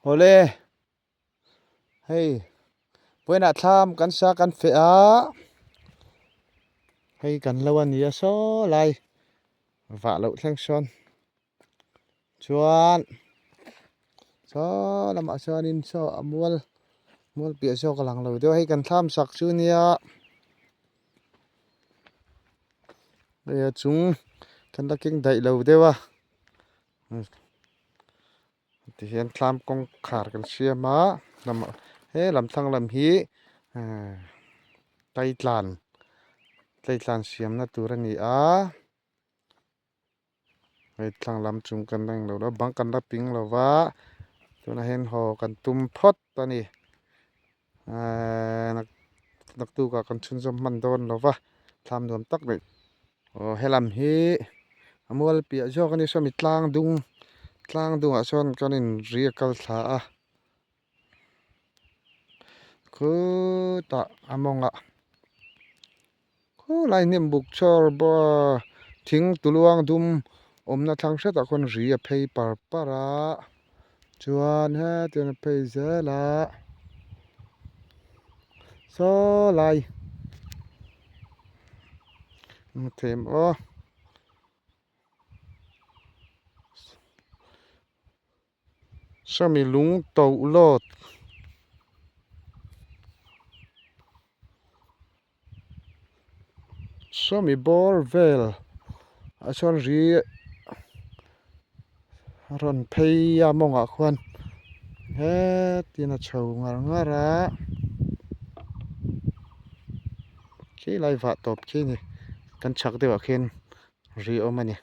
Awle hei vawiinah thlam kan sa kan feh a hei kan lo a ni a saw lai vah loh thleng sawn chuan saw lamah chuanin saw a mual mual piah zawk a lang lo deuh a hei kan thlam sak chu nia hei a chung kan la keng daih lo deuh a. Tihian tlam kawngkhar kan siam a he lam thlang lam hi taitlan taitlan siamna tur a ni a hei thlang lam chung kan la englo lo bang kan la ping lo va tunah hian haw kan tum phawt a ni ehh naktukah kan chhunzawm hman dawn lo va thlam nuam tak mai aw helam hi a mual piah zawk a ni sawmi tlang dung tlang dungah sawn kan in ri a kal thla a khutah a mawngah khulai hnim buk chawr thing tuluang dum awmna thlang hretah khawn ri a phei par par a chuan hetiang a phei zel a saw lai them aw. Sawmi lung toh lawt. Sawmi bawr vel ah chuan ri a rawn phei a mawngah khuan hetin a chho ngar ngar a khi lai vah tawp khi a ni kan chhak deuhah khian ri a awm a ni.